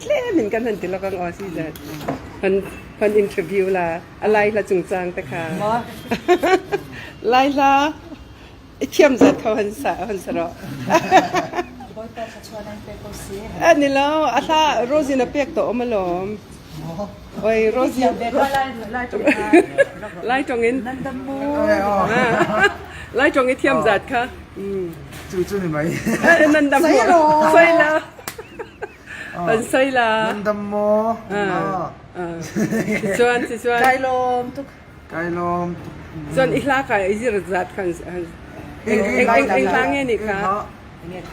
Tlemin kan han ti lawk ang aw Season. Han han interview la a lai hla chungchang te kha. Lai hla i thiam zat kho han sa han sa rawh. Bawipa thluachuah nan pek ko si. A ni lo, a hla Rosie na pek tawh awm alawm. Oi Rosie. Lai tawng in. Nan dam mu. Lai tawng i thiam zat kha. Chu chu ni mai. Nan dam mu. Sai la. An sawi la. Nan dam maw? Tichuan, tichuan. Kai lawm tuk. Kai lawm tuk. Chuan i hla kha i zir zat khan eng eng eng eng hla nge nih kha?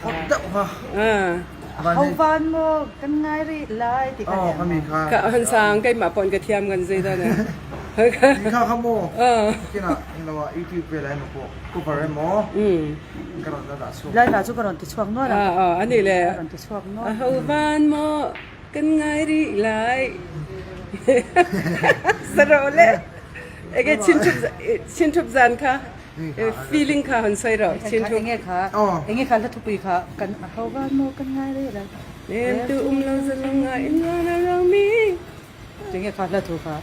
Hot deuh kha. Ho van maw kan ngai rih lai ti kha Oh, kami kha. Ka han sang keimah pawh in ka thiam kan zei dan. Ti kha kha maw? Kina englo ah YouTube vel ah emaw pawh cover emaw ka rawn la dah chhuak. Lai hla chu ka rawn ti chhuak nual a. A nih le. Ka rawn ti chhuak nual. A ho van maw kan ngai rih lai. Sarawh le. Ege chin thup chin thup zan kha feeling kha han sawi rawh chin thup. Enge kha enge kha hla thupui kha kan a ho van maw kan ngai rih lai. Nem tu um lo zalong ngai in ran a rang mi. Tinge kha hla thu kha.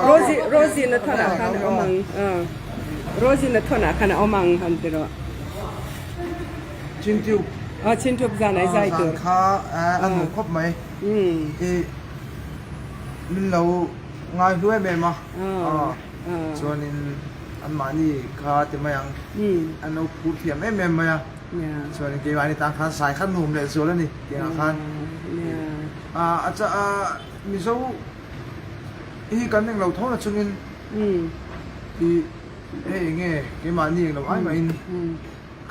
Rosie Rosie na thon ah khan a awm ang. Rosie na thon ah khan a awm ang han ti rawh. Chin tube. Ah chin tube zan ai zai tur. Zan kha a nuam khawp mai. I min lo ngai hlu em em a. Chuanin anmahni kha ti mai ang. An lo phur thiam em em mai a. Chuan keimahni tan khan sai kha nuam leh zual a ni tih ang khan a cha Mizo hi kan englo tho na chungin i hei enge keimahni englo ai mahin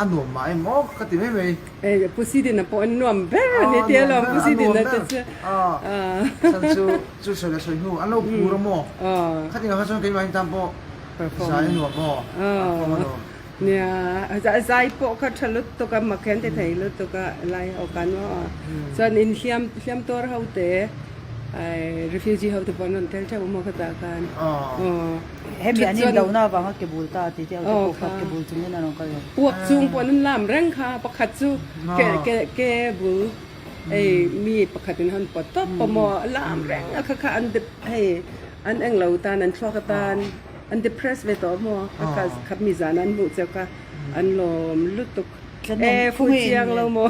a nuam mah em aw ka ti mai mai. Ei Pu Sidina pawh an nuam ber a ni tia lawm Pu Sidina te chu. Chhan chu chu sawi leh sawi hnu an lo phur a maw khatin ang kha chuan keimahni tan pawh sai a nuam maw perform a nuam. Nia, zai pawh kha tha lutuk a, mak hian ti thei lutuk a, lai ho kan maw. Chuan in hliam hliam tuar ho te, refugee ho te pawh an rawn tel theuh maw khata khan. Aw. Hemi an indohna avanga ke bul ta tih te ho te pawh kha ke bul chungin an rawn kal lo. Puak chung pawh an lam reng kha, pakhat chu ke ke ke bul hei mi pakhat in han pawt tawp pawh maw, a lam reng a kha kha an hei an englo tan an thluak atan. An depress ve tawh maw? A kal khat mi zan an hmuh cheu kha an lawm lutuk. E fu chiang lo maw?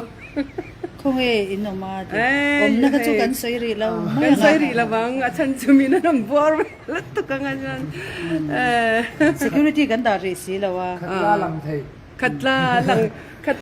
Khawnge in awm a ti. Awmna kha chu kan sawi rih lo mai ang. Kan sawi rih lo ang. A chhan chu min an rawn buar ve lutuk ang a chuan. Security kan dah rih si lo a. Khatla lang thei. Khatla lang.